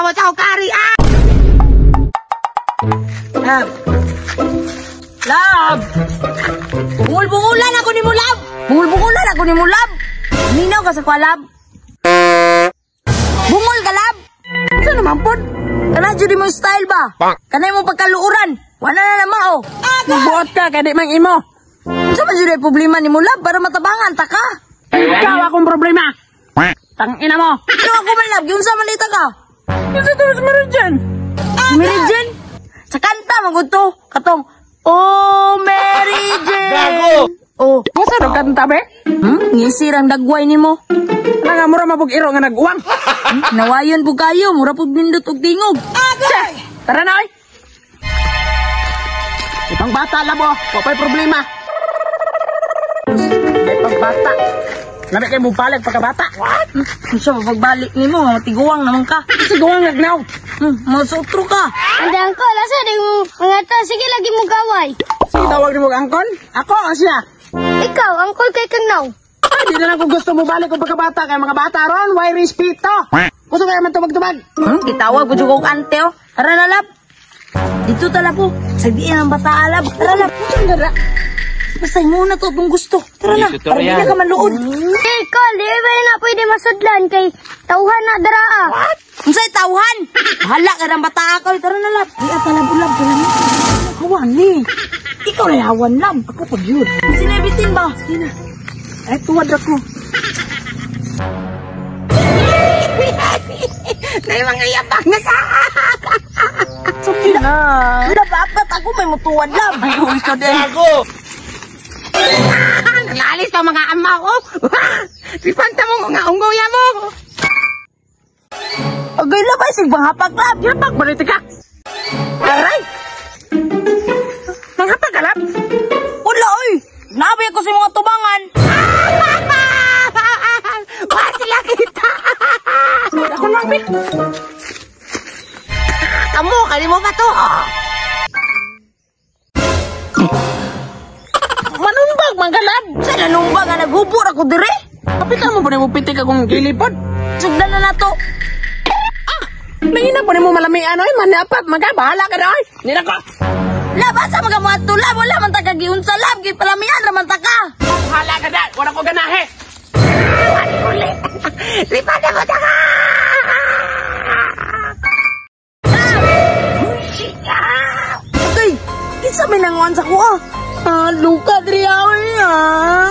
Awa sa kari ah. Lab. Lab. Bungol-bungulan ako ni mo, lab. Bungol-bungulan ako ni mo, lab. Ninaw ka sa kwa, lab. Bungol ka, lab. Sa naman pod? Kana jud mo style ba? Kanay mo pagkaluoran. Wala na naman oh. Buot ka kay di man imo. Sa man jud ay problema ni mo, lab, para matabangan ta ka. Ikaw akong problema. Tang ina mo. Ano ako man, lab? Giunsa man dita ka? Unsa to si Mary Jane? Si Mary Jane? Sa kanta man gud to. Katong Oh Mary Jane. Gago! Oh, Unsa do kanta be? Ngisir ang dagway nimo. Nga mura mabog iro nga nag-uwang. Nawayon po kayo, mura pud nindot og tingog. Che, tara na oy. Ibang bata labo, wa pa'y problema. May pagbata. Lami kay mo balik pagkabata. What? Unsa ba pagbalik nimo, matiguang naman ka. Siguang lagnaw. Masutro ka. Ande angkol, asa di mo mga to? Sige lagi mo gaway. Sige tawag nimo angkol. Ako ang siya. Ikaw, angkol kay kang naw. Ay, di na lang kung gusto mo balik kung pagkabata kay mga bata ron, why respeto? Gusto kaya man tubag-tubag. Gitawag ko jud og ante oh. Tara na, lab. Dito tala po. Sagdiin ang bata alab. Tara, lab. Saan dara? Basta mo na to itong gusto. Tara na. Dito, Para di yan. na ka maluod. Eh, kol, di ba na pwede masudlan kay tawhan na dara ah. Unsay tawhan? Bahala ka ng bata ako. Tara na, lab. Di ata lab ulab. Tara na. Hawan ni. Ikaw na hawan, lab. Ako pag yun. Sinabitin ba? Sige na. Ay, tuwad ako. Nay mga yabang na sa. Suki na. Lab, apat ako may mutuwad, lab. Ay, uwi ka din. Gago! Nalalis pa mga amaw, oh. Pipanta mo mga unggoya mo. Agay, lab, ay sigbang hapak, lab. Yapak, baliti ka. Aray! Manghapag ka, lab. Wala, oy. Nabay ako sa mga tubangan. Wala sila kita. Ako lang, be. Kamu, kanimo pa to? Manumbag, mga lab. Sa nanumbag nga naghubor ako dire? Kapitan mo ba na mo pitik akong gilipod? Sugdan na nato. Nangina pa ni mo malamian, oy. Manapat, maga, bahala ka na, oy. Nina ko. Lab, asa mga mga tulab? Wala man ta kagiunsa, lab. Gipalamian raman ta ka. Bahala ka na. Wala ko ganahe. Uli. Lipat mo ta ka. Okay, kinsa may nanguan sa kuha? Ah, luka diri oy ah.